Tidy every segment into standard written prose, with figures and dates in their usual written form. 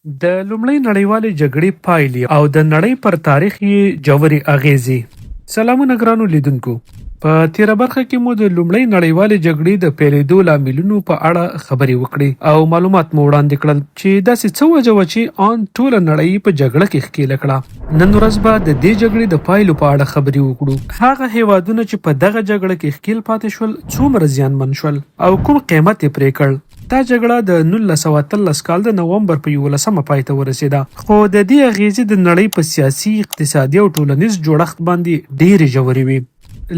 د لومړۍ نړیوالې جګړې پایلې او د نړۍ پر تاریخ یې ژورې اغیزې. سلامونه ګرانو لیدونکو! په تیره برخه کې مو د لومړۍ نړیوالې جګړې د پیلیدو لاملونو په اړه خبرې وکړې او معلومات مو وړاندې کړل چې داسې څه وجه وه چې آن ټوله نړۍ یې په جګړه کې ښکیله کړه. نن ورځ به د دې جګړې د پایلو په اړه خبرې وکړو. هغه هیوادونه چې په دغه جګړه کې ښکیل پاتې شول څومره زیانمن شول او کوم قیمت یې پرې کړ؟ دا جګړه د 1918 کال د نومبر په 11 مه پای ته ورسېده، خو د دې اغېزې د نړۍ په سیاسي، اقتصادي او ټولنیز جوړښت باندې ډېرې ژورې وې.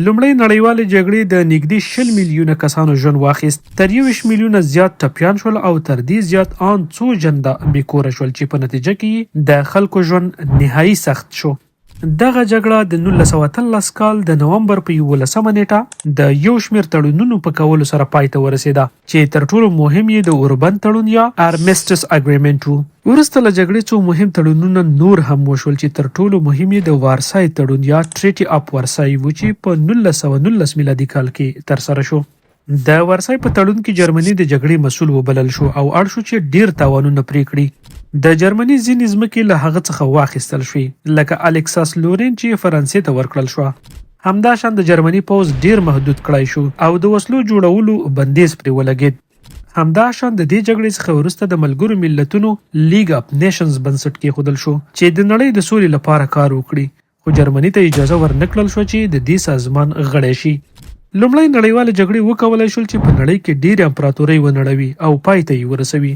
لومړۍ نړیوالې جګړې د نږدې 20 میلیونه کسانو ژوند واخیست، تر 21 میلیونه زیات ټپیان شول او تر دې زیات آن څو چنده بې کوره شول چې په نتیجه کې یې د خلکو ژوند نهايي سخت شو. دغه جګړه د 1918 کال د نومبر په 11 مه نېټه د یو شمېر تړونونو په کولو سره پای ته ورسېده چې تر ټولو مهم یې د اوربند تړون یا Armistice Agreement و. وروسته له جګړې څو مهم تړونونه نور هم وشول چې تر ټولو مهم یې د وارسای تړون یا Treaty of Versailles و چې په 1919 میلادي کال کې ترسره شو. د ورسای په تړون کې جرمني د جګړې مسؤل وبلل شو او اړ شو چې ډېر تاوانونه پرې کړي. د جرمني ځینې ځمکې له هغه څخه واخیستل شوې، لکه الکساس لورین چې فرانسې ته ورکړل شوه. همداشان د جرمني پوځ ډېر محدود کړای شو او د وسلو جوړولو بندیز پرې ولګېد. همداشان د دې جګړې څخه وروسته د ملګرو ملتونو League of Nations بنسټ کېښودل شو چې د نړۍ د سولې لپاره کار وکړي. خو جرمني ته اجازه ورنکړل شوه چې د دې سازمان غړی شي. لومړۍ نړیوالې جګړې وکولای شول چې په نړۍ کې ډېرې امپراتورۍ ونړوي او پای ته یې ورسوي.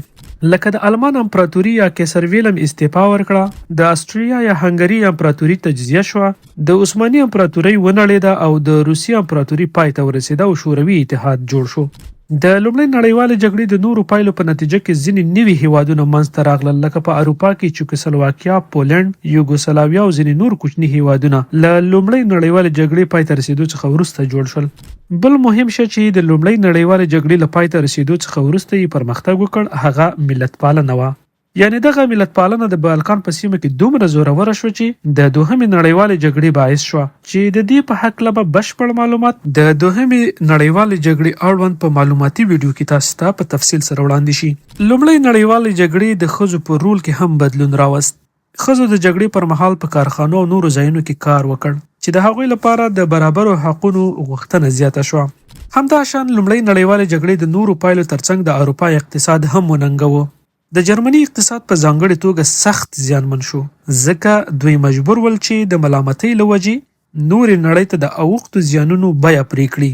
لکه د المان امپراتوري یا کیسر ویلم استعفا ورکړه، د اسټریا یا هنګري امپراتوري تجزیه شوه، د عثماني امپراتورۍ ونړېده او د روسیې امپراتوري پای ته ورسېده او شوروي اتحاد جوړ شو. د لومړۍ نړیوالې جګړې د نورو پایلو په نتیجه کې ځینې نوي هیوادونه منځ ته راغلل لکه په اروپا کې چکسلواکیا، پولنډ، یوګوسلاویا او ځینې نور کوچني هیوادونه له لومړۍ نړیوالې جګړې پای ته رسیدو څخه وروسته جوړ شول. بل مهم شی چې د لومړۍ نړیوالې جګړې له پای ته رسیدو څخه وروسته یې پرمختګ وکړ هغه ملتپالنه وه. یعنې دغه ملتپالنه د بالکان په سیمه کې دومره زوروره شوه چې د دوهمې نړیوالې جګړې باعث شوه چې د دې په هکله به بشپړ معلومات د دوهمې نړیوالې جګړې اړوند په معلوماتي ویډیو کې تاسو ته په تفصیل سره وړاندې شي. لومړۍ نړیوالې جګړې د ښځو په رول کې هم بدلون راوست. ښځو د جګړې پر مهال په کارخانو او نورو ځایونو کې کار وکړ چې د هغوی لپاره د برابرو حقونو غوښتنه زیاته شوه. همداشان لومړۍ نړیوالې جګړې د نورو پایلو ترڅنګ د اروپا اقتصاد هم وننګوه. د جرمني اقتصاد په ځانګړې توګه سخت زیانمن شو، ځکه دوی مجبور ول چې د ملامتۍ له وجې نورې نړۍ ته د اوښتو زیانونو بیه پرې کړي.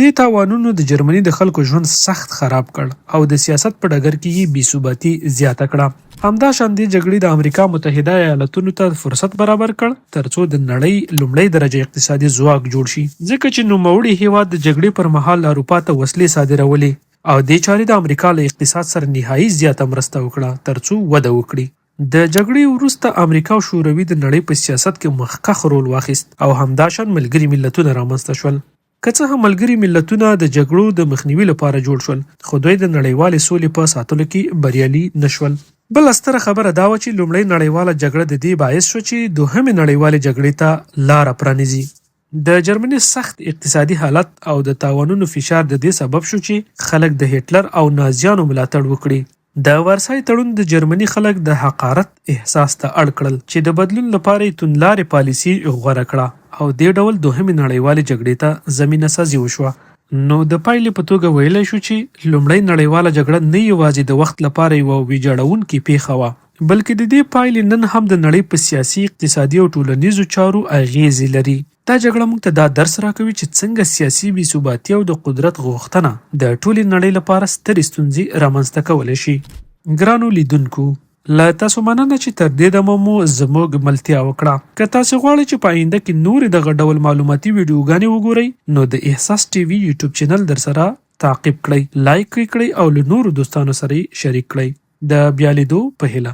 دې تاوانونو د جرمني د خلکو ژوند سخت خراب کړ او د سیاست په ډګر کې یې بې ثباتي زیاته کړه. همداشان دې جګړې د امریکا متحده ایالتونو ته فرصت برابر کړ ترڅو د نړۍ لومړۍ درجه اقتصادي ځواک جوړ شي، ځکه چې نوموړي هېواد د جګړې پر مهال اروپا ته وسلې صادرولې. او دې چارې د امریکا له اقتصاد سره نهايي زیاته مرسته وکړه ترڅو وده وکړي. د جګړې وروسته امریکا او شوروي د نړۍ په سیاست کې مخکښ رول واخیست او همداشان ملګري ملتونه رامنځته شول. که څه هم ملګري ملتونه د جګړو د مخنیوي لپاره جوړ شول، خو دوی د نړیوالې سولې په ساتلو کې بریالي نه شول. بله ستره خبره دا وه چې لومړۍ نړیواله جګړه د دې باعث شوه چې دوهمې نړیوالې جګړې ته لاره پرانیزي. د جرمني سخت اقتصادي حالت او د تاوانونو فشار د دې سبب شو چې خلک د هټلر او نازیانو ملاتړ وکړي. د ورسای تړون د جرمني خلک د حقارت احساس ته اړ کړل چې د بدلون لپاره یې توندلارې پالیسي غوره کړه او دې ډول دوهمې نړیوالې جګړې ته زمینه سازي وشوه. نو د پایلې په توګه ویلی شو چې لومړۍ نړیواله جګړه نه یوازې د وخت لپاره یوه ویجاړونکې پېښه وه، بلکې د دې پایلې نن هم د نړۍ په سیاسي، اقتصادي او ټولنیزو چارو اغېزې لري. دا جګړه موږ ته دا درس راکوي چې څنګه سیاسي بې ثباتي او د قدرت غوښتنه د ټولې نړۍ لپاره سترې ستونزې رامنځته کولی شي. ګرانو لیدونکو! له تاسو مننه چې تر دې دمه مو زموږ ملتیا وکړه. که تاسو غواړئ چې په آینده کې نورې دغه ډول معلوماتي ویډیوګانې وګورئ نو د احساس ټي وي یوټیوب چینل درسره تعقیب کړئ، لایک یې کړئ او له نورو دوستانو سره یې شریک کړئ. د بیا لیدو په هیله.